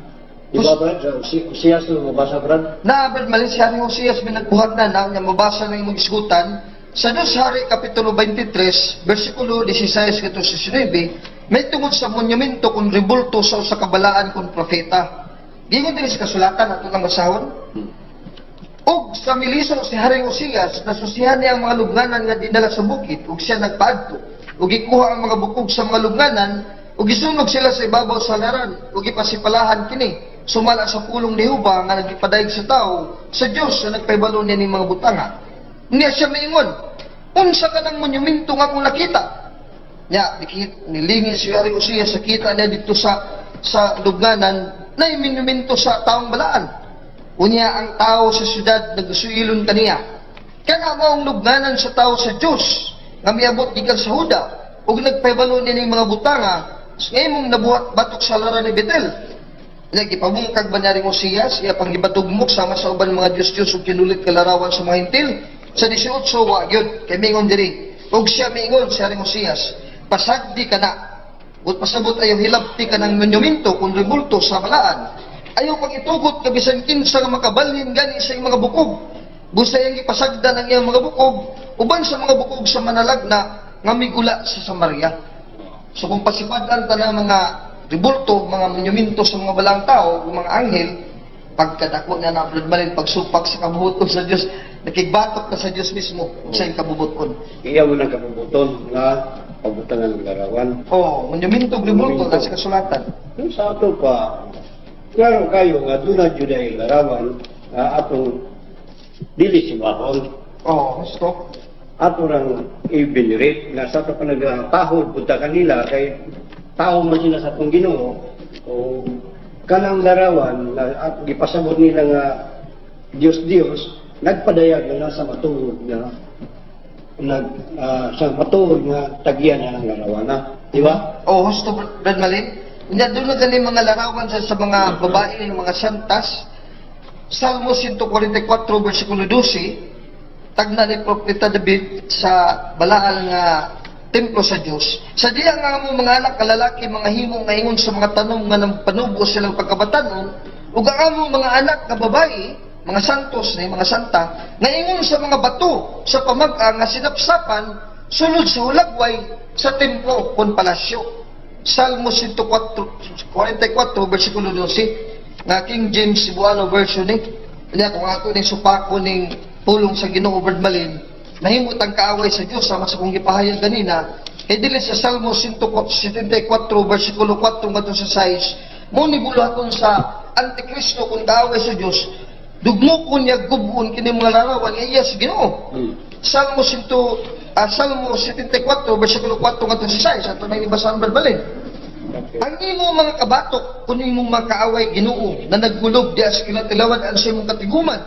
Di ba, Brad? Si Osias to mabasa, Brad? Na, Brad Malin, si Haring Osias may nagbuhat na na niya mabasa ng imong isgutan sa Dos Hari Kapitulo 23, versikulo 16 ngadto sa 19, may tungod sa monumento kung rebulto sa usa ka balaan kung propeta. Gingon din sa kasulatan ato lang basahon. "Og sa miliso si Haring Osias, nasusihan niya ang mga lubnganan nga dinala sa bukid, ug siya nagpaadto. Ug gikuha ang mga bukog sa mga lubnganan, ug gisunog sila sa ibabaw sa halaran, ug gipasipalahan kini. Sumala sa pulong ni Huba nga nagipadayag sa tao, sa Dios na nagpahibalo niya ning mga butanga. Niya siya miingon, 'Unsa ka ng monumento nga akong nakita?' Nya, nilingi si Haring Osias sa kita niya dito sa lubnganan, na monumento sa taong balaan. Unya ang tao sa syudad nagsuilon kaniya. Kana maong lubnganan sa tao sa Dios nga miabot gikan sa Huda ug nagpahibalo niya ning mga butanga nga imong nabuhat batok sa halaran ni Betel?' Nagipabungkag ba niya ring Osias, iya pang gibatugmok sama sa uban mga Diyos-Diyos ug kinulit kalarawan sa mga Hentil? Sa 18, wa gyud, kay mingon diri. Ug siya miingon, si Haring Osias, 'Pasagdi ka na. Ug pasabot ayaw hilabti ka ng monumento kung rebulto sa balaan. Ayaw pag-itugot ka bisan kinsa nga makabalhin gani sa iyong mga bukog.' Busa iyang gipasagdan ang iyang mga bukog, uban sa mga bukog sa manalagna nga migula sa Samaria." So kung pasipadaan ta na mga rebulto, mga monumento sa mga balaang tao, o mga anghel, pagkadako na na Brad Malin, pagsupak sa kabubuton sa Dios, nakigbatok na sa Dios mismo sa iyang kabubuton. Iya mo nang kabubuton nga pagbutangan ng larawan. Oh, monumento ug rebulto Monumento. na sa kasulatan. Yung sa ato pa, klaro kayo nga doon na jud ay larawan nga atong dili simbahon. Oh, gusto. Ato rang i-venerate nga sa ato pa nagtahod punta kanila kay tao man sila sa atong Ginoo o kanang larawan na at gipasabot nila nga Dios Dios nagpadayag na nasa matuod nga nag sa matuod nga tagyan na ng larawan na, di ba? Oh, husto, Brad Malin. Unya doon na gani mga larawan sa mga babae, ng mga santas. Salmo 144, versikulo 12, tagna ni Propeta David sa balaan nga templo sa Dios. Sa diya nga mo mga anak kalalaki, mga himo nga ingon sa mga tanom nga nang panubo silang pagkabatanon, ug ang among mga anak nga babae, mga santos ni mga santa, nga ingon sa mga bato sa pamag-a nga sinapsapan sulod sa hulagway sa templo kon palasyo. Salmo 144, versikulo 12, nga King James Cebuano version ni. Niya kung ako ning supako ning pulong sa Ginoo, Brad Malin, nahimot ang kaaway sa Dios sama sa kong gipahayag ganina, kay dili sa Salmo 174 versikulo 4 ngadto sa 6 mo ni buluhaton sa Antikristo kung kaaway sa Dios, dugmokon niya, gubon kini mga larawan nga iya sa Ginoo. Salmo 74 versikulo 4 ngadto sa 6, ato na inibasahan, Brad Malin. Ang imo mga kabatok, kun imong mga kaaway, Ginoo, na naggulob diya sa kinatilawan ang sa imong katiguman.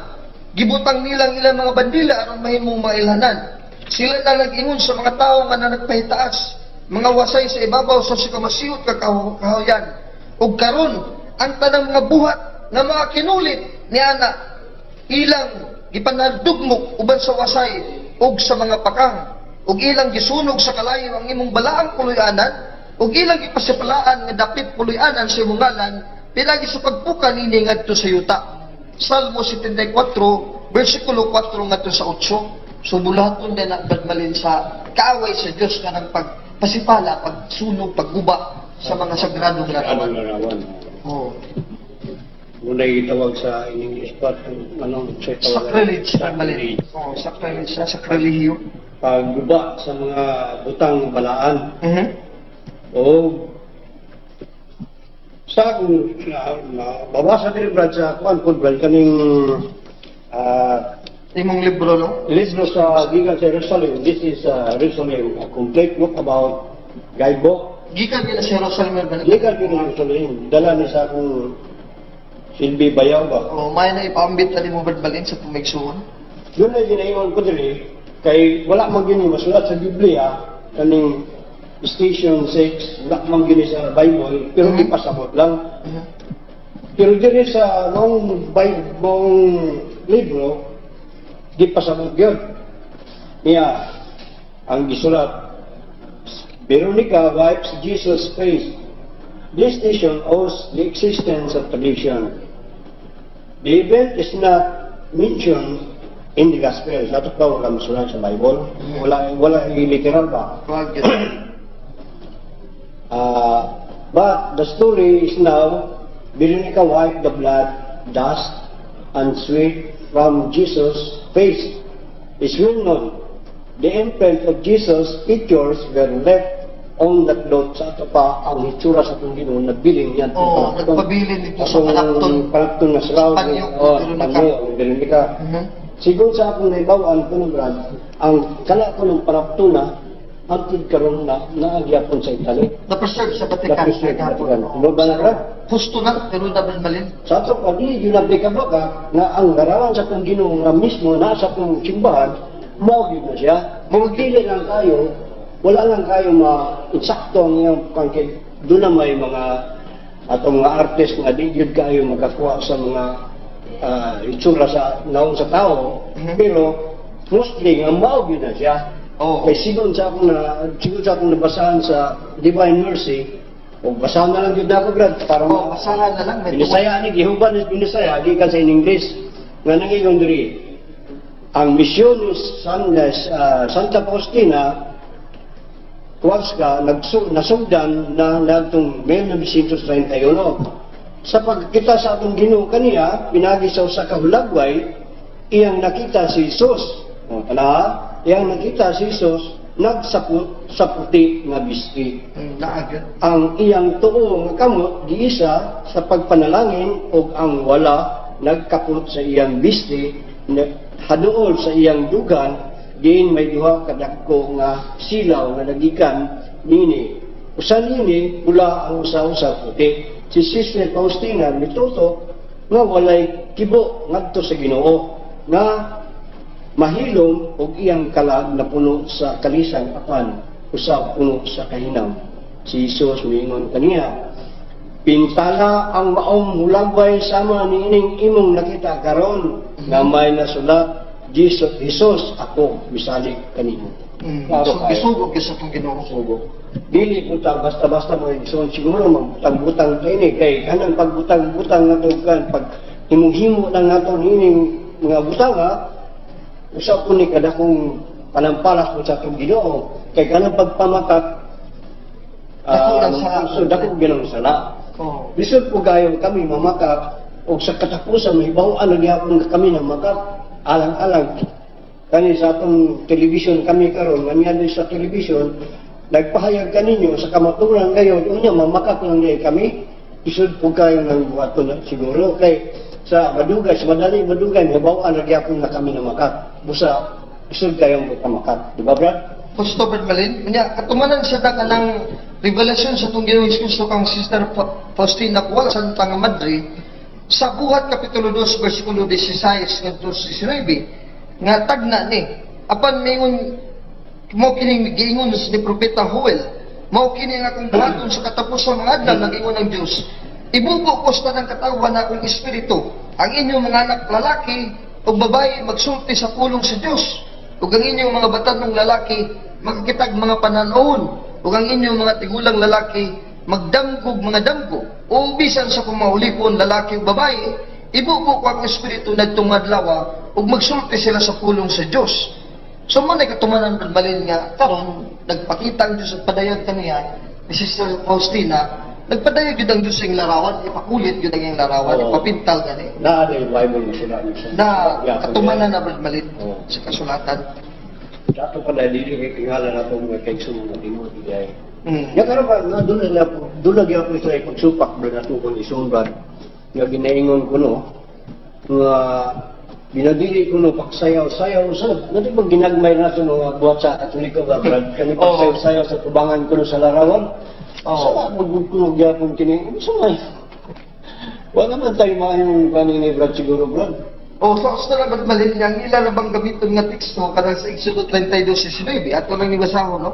Gibutang nilang ilang mga bandila aron mahimong mga ilhanan. Sila na nag-ingon sa mga tao nga nagpahitaas, mga wasay sa ibabaw sa sikamasiyot ka kahoyan. Ug karon ang tanang mga buhat nga mga kinulit ni ana ilang gipanadugmok uban sa wasay ug sa mga pakang ug ilang gisunog sa kalayo ang imong balaang puloy-anan ug ilang gipasipalaan nga dapit puloy-anan sa imong ngalan pinagi sa pagpuka nini ngadto sa yuta. Salmo 74 versikulo 4 ngadto sa 8. So bulaton din ang badmalin sa kaaway sa Dios kanang pagpasipala, pagsunog, pagguba sa mga sagradong Anong larawan. Larawan. Oh. Muna itawag sa in English pa, anong sa tawag? Sacrilege, Malin. Oh, sacrilege na, sakrilihiyo. Pagguba sa mga butang balaan. O sa akong na, babasa diri, Brad, sa kuan ko, Brad, kaning Imong libro, no? Libro sa gikan sa Jerusalem. This is Jerusalem, a complete book about guidebook. Gikan nila sa Jerusalem ba? Gikan sa Jerusalem, dala ni sa akong silbi bayaw ba. Oh, may na ipaambit na mo, Brad Malin, sa tumigsuon. Yun na ginaingon ko diri kay wala man gini masulat sa Biblia kaning Station 6, wala man gini sa Bible, pero ipasabot lang. Pero diri sa maong Bible, maong libro, gipasabot gyud. Niya ang gisulat, "Veronica wipes Jesus' face. This station owes the existence of tradition. The event is not mentioned in the Gospel." Sa ato pa wala masulat sa Bible. Wala wala literal ba? Wag yun. But the story is now Veronica wiped the blood, dust, and sweat from Jesus' face is well known. The imprint of Jesus' features were left on the cloth. Sa ato pa, ang hitsura sa atong Ginoo nagbilin niya. Oo, nagpabilin dito sa panapton. Panapton na shroud. Panyo, Oh, Veronica. panyo, ang Veronica. Sigon sa akong naibawan ko ng Brad, ang kala ko ng panaptuna, hangtod karon na naagyapon sa Italy. Na-preserve sa Vatican. Na-preserve sa Vatican. Ano ba na, Brad? Husto na, pero na, Brad Malin. Sa ato pa, di yun ang ba ka nga ang larawan sa atong Ginoo nga mismo na sa atong simbahan, mao gyud na siya. Mao dili lang kayo, wala lang kayo ma-insakto ang iyong pangkit. Doon na may mga atong mga artist nga di gyud kayo makakuha sa mga itsura sa naong sa tao, pero mostly nga mao gyud na siya. Kay sigon sa akong nabasahan sa Divine Mercy, o basahan na lang gyud ako, Brad, para Oo, basahan na lang. May Binisaya ni gihuban ni Binisaya gikan sa in English nga nangingon diri ang misyon ni Santa Faustina. Kowalska nasugdan na ngadtong 1931. Sa pagkita sa atong Ginoo kaniya pinagi sa usa ka hulagway, iyang nakita si Jesus. O, tanawa, iyang nakita si Jesus nagsapot sa puti nga bisti. Naa gyud. Ang iyang tuo nga kamot giisa sa pagpanalangin ug ang wala nagkapot sa iyang bisti haduol sa iyang dugan, diin may duha ka dagko nga silaw nga nagikan nini. Usa nini pula, ang usa-usa puti. Si Sister Faustina mitutok nga walay kibo ngadto sa Ginoo nga mahilom og iyang kalag napuno sa kalisang apan usab puno sa kahinam. Si Jesus miingon kaniya, "Pintala ang maong hulagway sama niining imong nakita karon nga may nasulat Jesus, Jesus ako misalig kanimo." Klaro So kayo. Gisugo gyud sa atong Ginoo. Sugo. Dili po ta basta-basta mga igsoon siguro magbutang-butang kini kay kanang pagbutang-butang nato kan pag himong-himo lang nato niining mga butang ha, usa po ni kadakong panampalas po sa atong Ginoo kay kanang pagpamakat Dako lang sala. So, dako ginang sala. Lisod po gayon kami mamakak o sa katapusan mahibaw-an na gihapon nga kami na makak alang-alang kani sa atong television kami karon nga niya sa television nagpahayag kaninyo sa kamaturan ngayon unya mamakak lang diay kami. Lisod po kayo ng buhaton na siguro kay sa madugay, sa madali madugay, mahibaw-an na gihapon na kami na makak busa lisod kayong makak, di ba, Brad? Gusto, Brad Malin, nya katumanan sa da kanang revelasyon sa atong Ginoong Kristo kang Sister Faustina Kowalska, Santa nga Madre, sa Buhat Kapitulo 2 versikulo 16 ngadto sa 19 nga tagna ni. Apan mingon mo kining giingon ni Propeta Joel, "Mao kini ang akong buhaton sa katapusan mga adlaw, nagingon ang Dios. Ibubo ko sa tanang katawhan akong espiritu. Ang inyong mga anak lalaki ug babayi magsulti sa pulong sa Dios, ug ang inyong mga batanong lalaki makakitag mga pananawon, ug ang inyong mga tigulang lalaki magdamgog mga damgo. O bisan sa kung maulipon lalaki ug babayi, ibubo ko ang espiritu ngadtong adlaw ug magsulti sila sa pulong sa Dios." So mo na katumanan, Brad Malin, nga karon nagpakita ang Dios at padayag kaniya ni Sister Faustina, nagpadayag gyud ang Dios sa iyang larawan, ipakulit gyud ang iyang larawan, ipapintal gani. Naa na yung Bible na sila niyo. Na katumanan na, Brad Malin, sa kasulatan. Dato pa na dili kay tingala na itong mga kaigsoon nga tinuod diay. Ya karon pa nga doon na doon lagi ako sa pagsupak bro nato kung isuon, Brad. Nga ginaingon ko no nga binadili ko no pagsayaw-sayaw sa nga di ba ginagmay nato mga buhat sa Katoliko ba, Brad, kani pagsayaw-sayaw sa tubangan ko no sa larawan. Sa magugkulog gyapon kini sa may wala man tayo maayong kanini, Brad, siguro, Brad. O so gusto na, Brad Malin, nga ang ila na bang gamiton nga teksto kanang sa Exodo 32:19 ato lang ni basahon no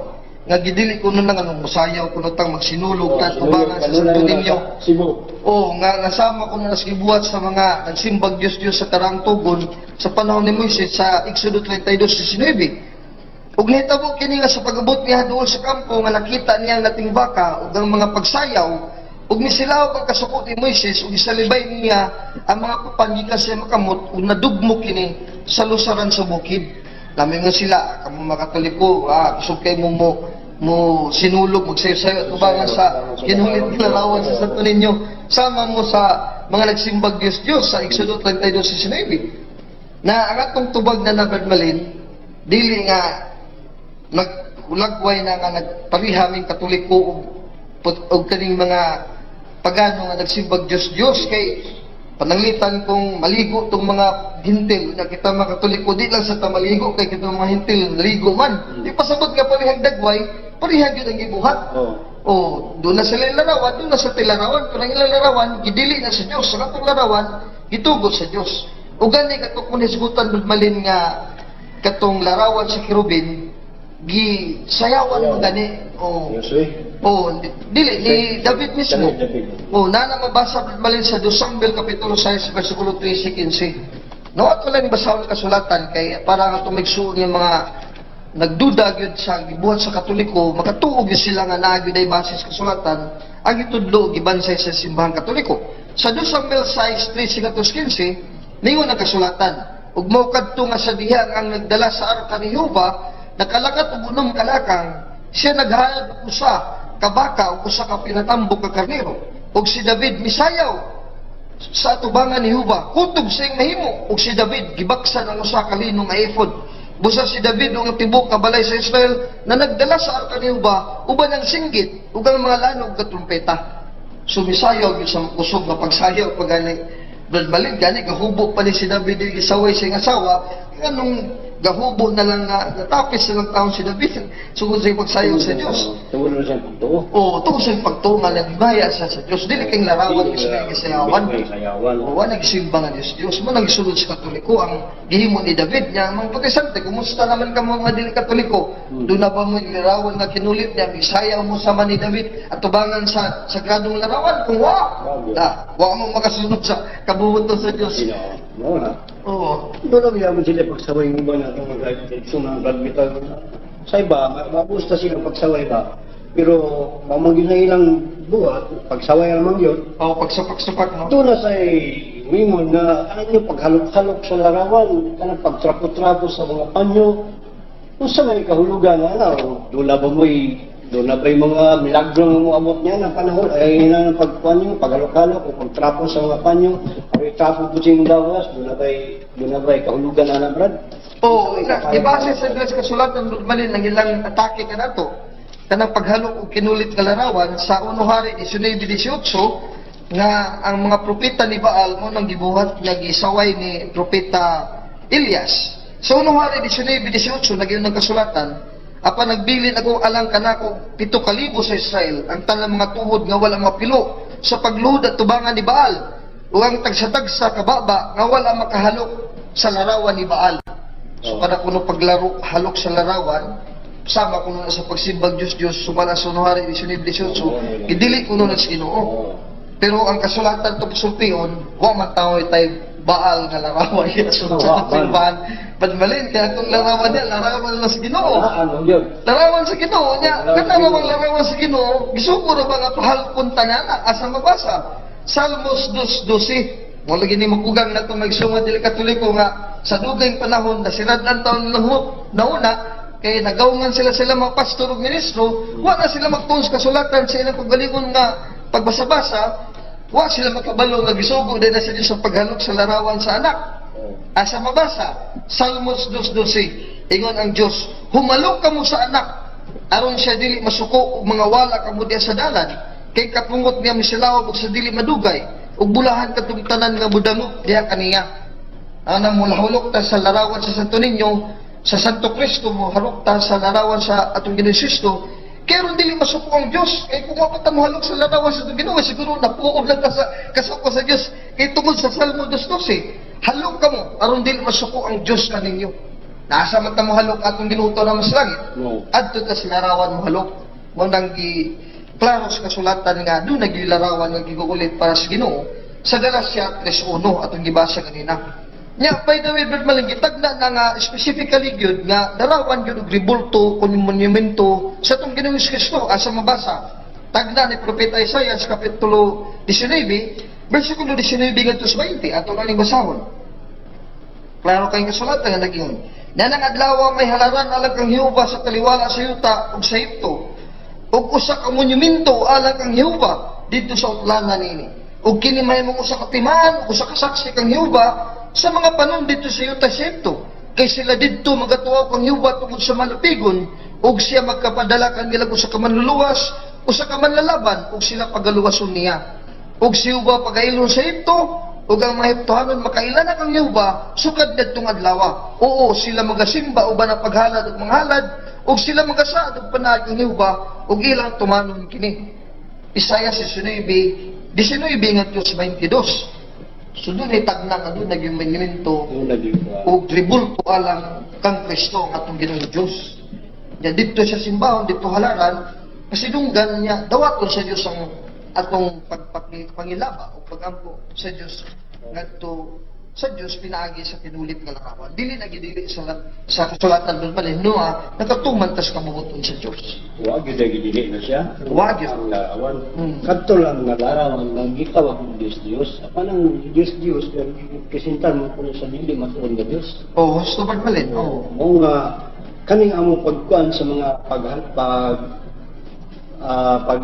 nga gidili ko nun lang anong musayaw kuno tang magsinulog ta tubangan sa Santo Niño. Cebu. Oo, nga nasama ko na gibuhat sa mga nagsimbag Diyos-Diyos sa Karang Tugon sa panahon ni Moises sa Exodo 32:19. Ug nahitabo kini nga sa pag-abot niya duol sa kampo nga nakita niya ang nating baka ug ang mga pagsayaw, ug misilawag ang kasuko ni Moises ug gisalibay niya ang mga papan gikan sa iyang makamot ug nadugmo kini sa lusaran sa bukid. Lami nga sila, kamo mga Katoliko, kusog kay mo mo mo sinulog, magsayo-sayo at tubangan sa ginulit nga larawan sa Santo Niño. Sama mo sa mga nagsimbag Diyos-Diyos sa Exodo 32:19. Na ang atong tubag na Brad Malin, dili nga naglagway na nga nagpariha ming Katoliko ug kaning mga pagano nga nagsimbag Diyos-Diyos kay pananglitan kung maligo tong mga Hentil na kita mga Katoliko di lang sa ta maligo kay kita mga Hentil naligo man di pasabot nga parehag dagway, parehag yun ang gibuhat. Oh, doon na sila larawan, doon na sa tilarawan, pero ang ilang larawan, gidili na sa Diyos. Sa katong larawan, gitugot sa Diyos. O gani katong kung hisgutan, Malin, nga katong larawan sa kerubin, gi sayawan mo gani. Oh. Yes, eh. Oh, dili ni David mismo. David. Oh, nana mabasa, Malin, sa 2 Samuel kapitulo 6 versikulo 13 15. No, at wala ni basahon kasulatan kay para nga tumigsuon yung mga nagduda gyud sa gibuhat sa Katoliko, makatuo gyud sila nga naa gyud ay base sa kasulatan ang gitudlo gibansay sa simbahang Katoliko. Sa 2 Samuel 6 13 15, ningon ang kasulatan, "Ug mao kadto nga sa diha ang nagdala sa arka ni Jehova nakalakat og unom kalakang Siya naghalad og usa ka baka ug usa ka pinatambok ka karnero. Ug si David misayaw sa atubangan ni Jehova, kutob sa iyang mahimo, ug si David gibaksan ang usa ka lino nga ephod. Busa si David ug ang tibuok nga balay sa Israel na nagdala sa arka ni Jehova uban ang singgit ug ang mga lanog ka trumpeta. Sumisayaw gyud sa kusog nga pagsayaw pagani. Brad Malin, gani gahubo pa ni si David yung gisaway sa iyang asawa, nganong gahubo na lang nga natapis na lang taon si David sugod sa iyang pagsayaw sa Dios. Tungod na siyang pagtuo. O tungod sa iyang pagtuo nga naghimaya siya sa Dios, dili kay larawan mismo yung gisayawan. Gisayawan. O wa nagsimba nga Dios Dios mo nagsulod sa Katoliko ang gihimo ni David niya. Mga Protestante, kumusta naman ka mga dili Katoliko? Doon na ba mo yung larawan nga kinulit niya, misayaw mo sama ni David at tubangan sa sagradong larawan? Kung wa na, wa mo makasunod sa kabubuton sa Dios. Ginoo. Mao na. Oo. Doon lang yaman sila pagsaway mo ba na itong mga badminton. Sa iba, magusta sila pagsaway ba? Pero mamagin na ilang buhat, pagsaway naman yun. O pagsupak-supak, no? Doon na sa mingon na ano yung paghalok-halok sa larawan, kanang pagtrapo-trapo sa mga panyo. Kung sa may kahulugan na, ano, doon na ba'y mga milagro nga moabot niya ng panahon, ay na ng pagpanyo, paghalok-halok o pagtrapo sa mga panyo, ay trapo po siyang gawas, doon na ba'y kahulugan na na, Brad? Oo, ina, gibase sa Iglesia Kasulatan malin ang ilang atake kanato. Kanang paghalok og kinulit nga larawan sa Uno Hari 19:18 nga ang mga propeta ni Baal mo nang gibuhat nga gisaway ni propeta Elias. Sa Uno Hari 19:18 nagyun ang kasulatan, apan nagbilin ako alang kanako 7,000 sa Israel ang tanang mga tuhod nga wala mapilo sa pagluhod at tubangan ni Baal ug ang tagsa-tagsa kababa nga wala makahalok sa larawan ni Baal. So kada kuno paglaro halok sa larawan, sama kuno na sa pagsimbag Dios Dios sumala sa Uno Hari 19:18, gidili kuno na sa Ginoo. Pero ang kasulatan to sultion, wa man tawo tay Baal nga larawan niya so Wa sa man. simbahan. Badmalin kaya itong larawan niya, larawan lang sa Ginoo. Wala, ano yun? Larawan sa Ginoo niya, Larawan sa katalawang Ginoo. larawan sa Ginoo, gisuko ra ba nga pahalpon tanan asa mabasa? Salmos 2:12. Mo lagi ni makugang na itong magsunga dili Katoliko nga sa dugay panahon na sirad ang taon ng nauna kay nagawngan sila sila mga pastor ug ministro, wa na sila magtuon sa kasulatan sa ilang paggalingon nga pagbasa-basa, wa sila makabalo nga gisugo din na sa Dios sa paghalok sa larawan sa anak. Asa mabasa? Salmos 2:12. Ingon ang Dios, humalok kamo sa anak aron siya dili masuko ug mga wala kamo diya sa dalan, kay kapungot niya misilawag og sa dili madugay ug bulahan katong tanan nga mudangop diha kaniya. Ana mo lahulok ta sa larawan sa Santo Niño, sa Santo Cristo, mo harok ta sa larawan sa atong Ginoong Kristo. Kaya ron dili masuko ang Dios. Kay kung wa pa ta mohalok sa larawan sa atong Ginoo, siguro napuog lang ta sa kasuko sa Dios. Kay tungod sa Salmo 2:12, halok kamo aron dili masuko ang Dios kaninyo. Nasa man ta mohalok atong Ginoo na mas langit. No. Adto ta sa larawan mohalok. Mo nang gi klaro sa kasulatan nga doon nagilarawan nga giguulit para sa Ginoo sa Galacia 3:1 atong gibasa kanina. Nya, by the way, Brad Maling, gitagna na nga specifically gyud nga larawan gyud og ribulto kun monumento sa atong Ginoong Kristo asa mabasa. Tagna ni Propeta Isaiah sa kapitulo 19, versikulo 19 ngadto sa 20, ato na ning basahon. Klaro kay kasulatan nga nag-ingon. Nanang adlaw may halaran alang kang Jehova sa taliwala sa yuta ug sa Ehipto. Ug usa ka monumento alang kang Jehova didto sa utlanan niini. Ug kini mahimong usa ka timaan ug usa ka saksi kang Jehova sa mga panon didto sa yuta sa Ehipto. Kay sila didto magatuaw kang Jehova tungod sa malupigon ug siya magkapadala kanila usa ka manluluwas, usa ka manlalaban ug sila pagaluwason niya. Ug si Jehova pagailon sa Ehipto ug ang mga Ehiptohanon makaila na kang Jehova sukad ngadtong adlaw. Oo, sila magasimba uban ang paghalad ug mga halad ug sila magasaad og panaad kang Jehova ug ilang tumanon kini. Isaiah 19, 19 ngadto sa 22. So doon ay tagna nga doon naging monumento Yung naging og tribulto alang kang Kristo ang atong Ginoong Diyos. Nya didto sa simbahon, didto halaran, kasi dunggan niya dawaton sa Dios ang atong pagpangilaba o pagampo sa Dios ngadto sa Dios pinaagi sa kinulit nga larawan. Dili na gidili sa kasulatan doon pa Noa nakatuman tas kabubuton sa Dios. Wa gyud ay gidili na siya. Wa gyud. Ang larawan. Mm. Kadto lang nga larawan nga gitawag og Dios Dios. Apan ang Dios Dios pero presentar mo kuno sa dili matuod nga Dios. Oh, husto ba malin? Oh. Mo nga Kaning among pagkuan sa mga pag pag pag